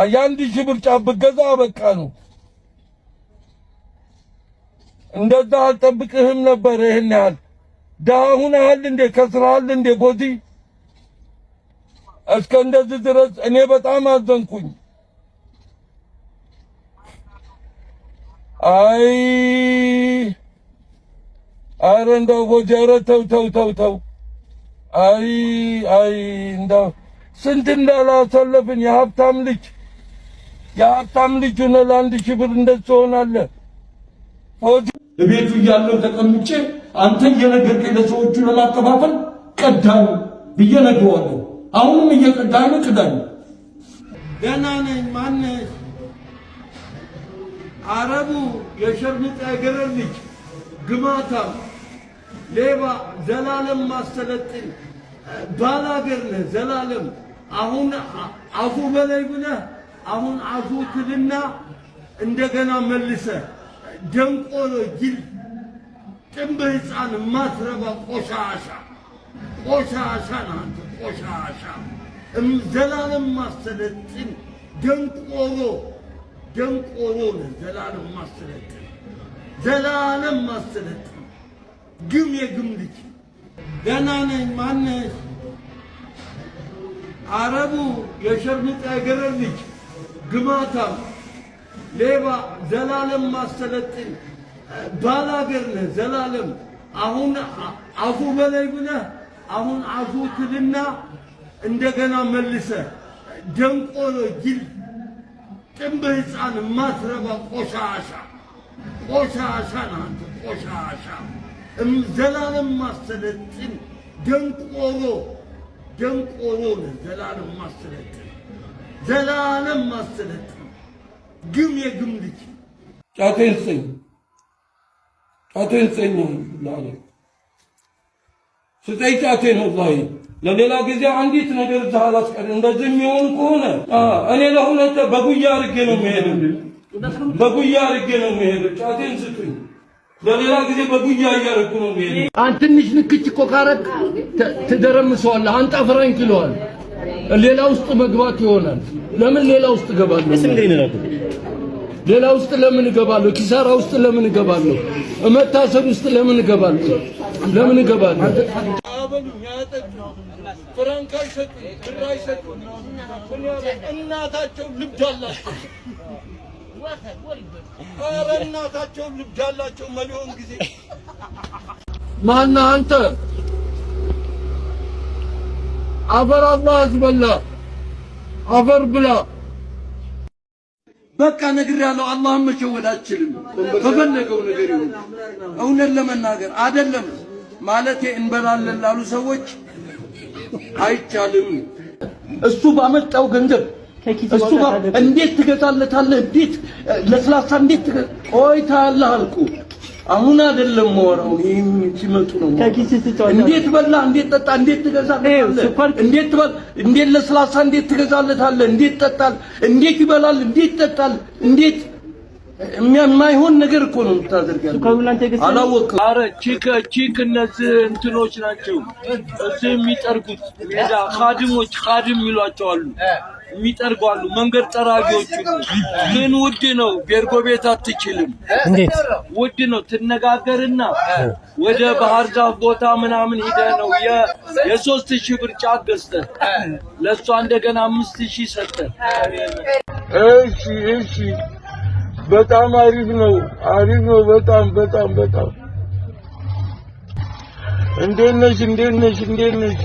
የ1,000 ብር ጫት ብትገዛ በቃ ነው። እንደዛ አልጠብቅህም ነበር። ይህን ያህል ደሃ ሁነሃል እንዴ? ከስራሃል እንዴ? ቦዚ እስከ እንደዚህ ድረስ እኔ በጣም አዘንኩኝ። አይ አረ እንደው ቦዚ፣ ኧረ ተው ተው ተው ተው። አይ አይ እንደው ስንት እንዳላሰለፍን የሀብታም ልጅ የሀብታም ልጅ ሆነህ ለ1,000 ብር እንደዚህ ትሆናለህ። እቤቱ እያለሁ ተቀምጬ አንተ እየነገርከኝ ለሰዎቹ ለማከፋፈል ቀዳኝ ብዬ ነግረዋለሁ። አሁንም እየቀዳኝ ነው፣ ቅዳኝ። ደህና ነኝ። ማነሽ? አረቡ የሸርሙጣ የገረድ ልጅ ግማታም ሌባ ዘላለም ማሰለጥን ባላገር ነህ ዘላለም። አሁን አፉ በላይ ብለህ አሁን አፉ ትልና እንደገና መልሰህ ደንቆሮ ጅል ጥንብ ሕፃን ማትረባ ቆሻሻ ቆሻሻ ነህ አንተ ቆሻሻ ዘላለም ማሰለጥን ደንቆሮ ደንቆሮ ነህ ዘላለም ማሰለጥን ዘላለም ማሰለጥን ግም የግም ልጅ። ደህና ነኝ። ማነሽ? አረቡ የሸርሙጣ የገረድ ልጅ ግማታም ሌባ ዘላለም ማሰለጥን ባላገር ነህ ዘላለም። አሁን አፉ በላይ ብለህ አሁን አፉ ትልና እንደገና መልሰህ ደንቆሮ ጅል ጥንብ ሕፃን ማትረባ ቆሻሻ ቆሻሻ ነህ አንተ ቆሻሻ ዘላለም ማሰለጥን ደንቆሮ ደንቆሮ ነህ ዘላለም ማሰለጥን ዘላለም ማሰለጥን ግም የግም ልጅ። ጫቴን ስጠኝ፣ ጫቴን ስጠኝ፣ ስጠኝ ጫቴን። ወላሂ ለሌላ ጊዜ አንዲት ነገር እዛ አላስቀርም። እንደዚህ የሚሆን ከሆነ እኔ ለሁለት በጉያ አድርጌ ነው የሚሄደው፣ በጉያ አድርጌ ነው የሚሄደው። ጫቴን ስጡኝ። ለሌላ ጊዜ በጉያ እያደረኩ ነው የሚሄደው። አንድ ትንሽ ንክች እኮ ካረግ ትደረምሰዋለህ። አንጣ ፍራንክ ይለዋል። ሌላ ውስጥ መግባት ይሆናል። ለምን ሌላ ውስጥ እገባለሁ? ሌላ ውስጥ ለምን እገባለሁ? ኪሳራ ውስጥ ለምን እገባለሁ? መታሰር ውስጥ ለምን እገባለሁ? ለምን እገባለሁ? አበሉኝ፣ አያጠጡኝ፣ ፍራንክ አይሰጡኝ፣ ብር አይሰጡኝ። እናታቸው ልብድ አላቸው። ኧረ እናታቸው ልብድ አላቸው። መሊዮን ጊዜ ማነህ አንተ? አፈር አላህ አስበላ፣ አፈር ብላ። በቃ ነግሬያለሁ። አላህን መሸወድ አትችልም። በፈለገው ነገር ይሁን። እውነት ለመናገር አይደለም ማለቴ እንበላለን ላሉ ሰዎች አይቻልም። እሱ ባመጣው ገንዘብ እሱ ጋር እንዴት ትገዛለታለህ? እንዴት ለስላሳ እንዴት ቆይታለህ አልኩ። አሁን አይደለም የማወራው፣ ይህም ሲመጡ ነው። እንዴት በላ፣ እንዴት ጠጣ፣ እንዴት ትገዛለታለህ? እንዴት ትበል፣ እንዴት ለስላሳ እንዴት ትገዛለታለህ? እንዴት ጠጣል፣ እንዴት ይበላል፣ እንዴት ይጠጣል፣ እንዴት የማይሆን ነገር እኮ ነው የምታደርገው። አላወቅም። ኧረ ቺክ ቺክ እነዚህ እንትኖች ናቸው እዚህ የሚጠርጉት ሜዳ ካድሞች፣ ካድም የሚሏቸው አሉ የሚጠርጉ አሉ፣ መንገድ ጠራጊዎቹ። ግን ውድ ነው። ቤርጎ ቤት አትችልም። እንዴት ውድ ነው። ትነጋገርና ወደ ባህር ዛፍ ቦታ ምናምን ሂደህ ነው የ3,000 ብር ጫት ገዝተህ ለእሷ እንደገና 5,000 ሰጠህ። እሺ እሺ፣ በጣም አሪፍ ነው፣ አሪፍ ነው። በጣም በጣም በጣም። እንዴት ነሽ? እንዴት ነሽ? እንዴት ነሽ?